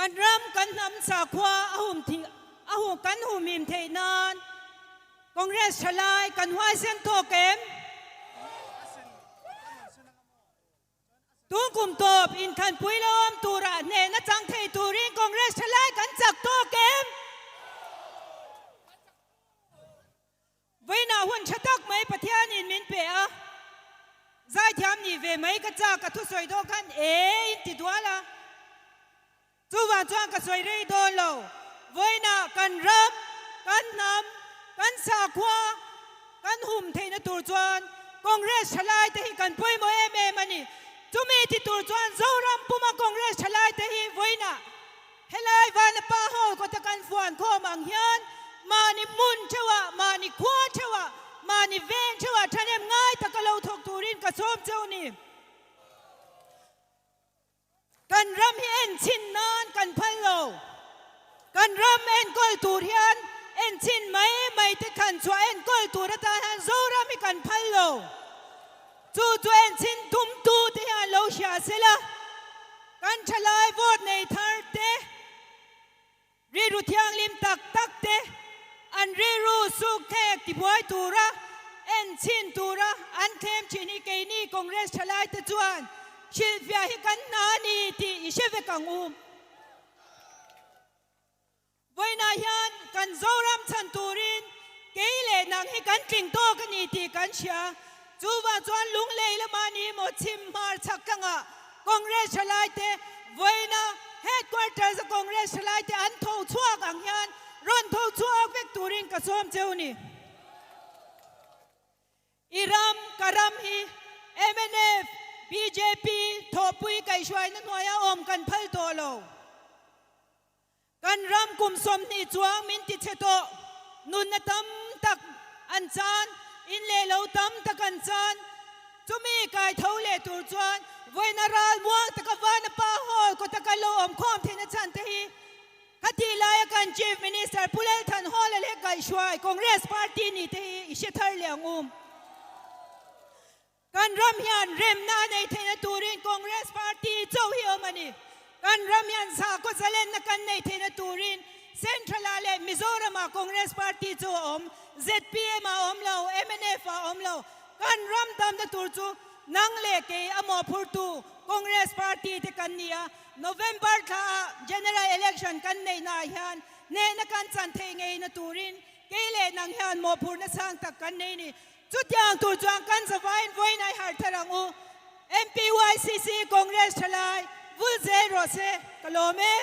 Kan ram kan hnam sakhua a hum thih a hum kan humhim theih nan Congress thalai kan huaisen tawk em? Tun kum tawp inthanpui lo awm turah hnehna chang thei turin Congress thalai kan chak tawk em? Vawiinah hun tha tak mai Pathianin min pe a, zaithiam nih ve mai ka chak a thusawi dawn khan e in ti dual a, chuvang chuan ka sawi rei dawn lo. Vawiinah kan ram, kan hnam, kan sakhua kan hum theihna tur chuan Congress thalai te hi kan pawimawh em em a ni. Chumi ti tur chuan Zoram puma Congress thalai te hi vawiinah Helai Vanapa Hall kawta kan fuan khawm ang hian mahni hmun theuhah, mahni khua theuhah, mahni veng theuhah thahnem ngai taka lo thawk turin ka sawm cheu ni. Kan ram hi en chhin nan kan phal lo. Kan ram enkawl tur hian en chhin mai mai te khan chhuah enkawl tur atan hian Zoram hi kan phal lo. Chu chu en chhin tum tu te hian lo hria sela, kan thalai vote nei thar te, rilru thianghlim tak tak te, an rilru suk thek tibuai tura en chhin tura an thlem thin hi keini Congress thalai te chuan hrilhfiah hi kan hna a ni tih i hre vek ang u. Vawiinah hian kan Zoram chhan turin kei leh nang hi kan tling tawk a ni tih kan hria. Chuvang chuan Lunglei lama ni maw chhim hmar chhak tlangah Congress thalaite vawiina Headquarters a Congress thalaite an tho chhuak ang hian rawn tho chhuak vek turin ka sawm cheu ni. I ram, ka ram hi mnf, bjp thawhpui kaihhruaina hnuaia awm kan phal tawh lo. Kan ram kum 20 chuang min ti chhe tawh, nunna tam tak an chan, in leh lo tam tak an chan. Chumi kai tho leh tur chuan vawiina ral muang taka Vanapa Hall kawta kan lo awm khawm theihna chhan te hi khatih laia kan Chief Minister Pu Lalthan Hall-a leh kaihhruai Congress Party ni te hi i hre thar leh ang u. Kan ram hian remna a nei theihna turin Congress Party chauh hi awm a ni. Kan ram hian sakhaw zalenna kan nei theihna turin Central-ah leh Mizoram-ah Congress Party chu a awm, zpm ah a awm lo, mnf ah a awm lo. Kan ram damna tur chu nang leh kei a mawhphurtu Congress Party te kan ni a. November thlaah General Election kan neihnaah hian hnehna kan chan theih ngeina turin kei leh nang hian mawhphurhna sang tak kan nei ni. Chutiang tur chuan kan zavaiin vawiin ai harh thar ang u. MPYCC Congress thalai vul zel rawh se, ka lawm e.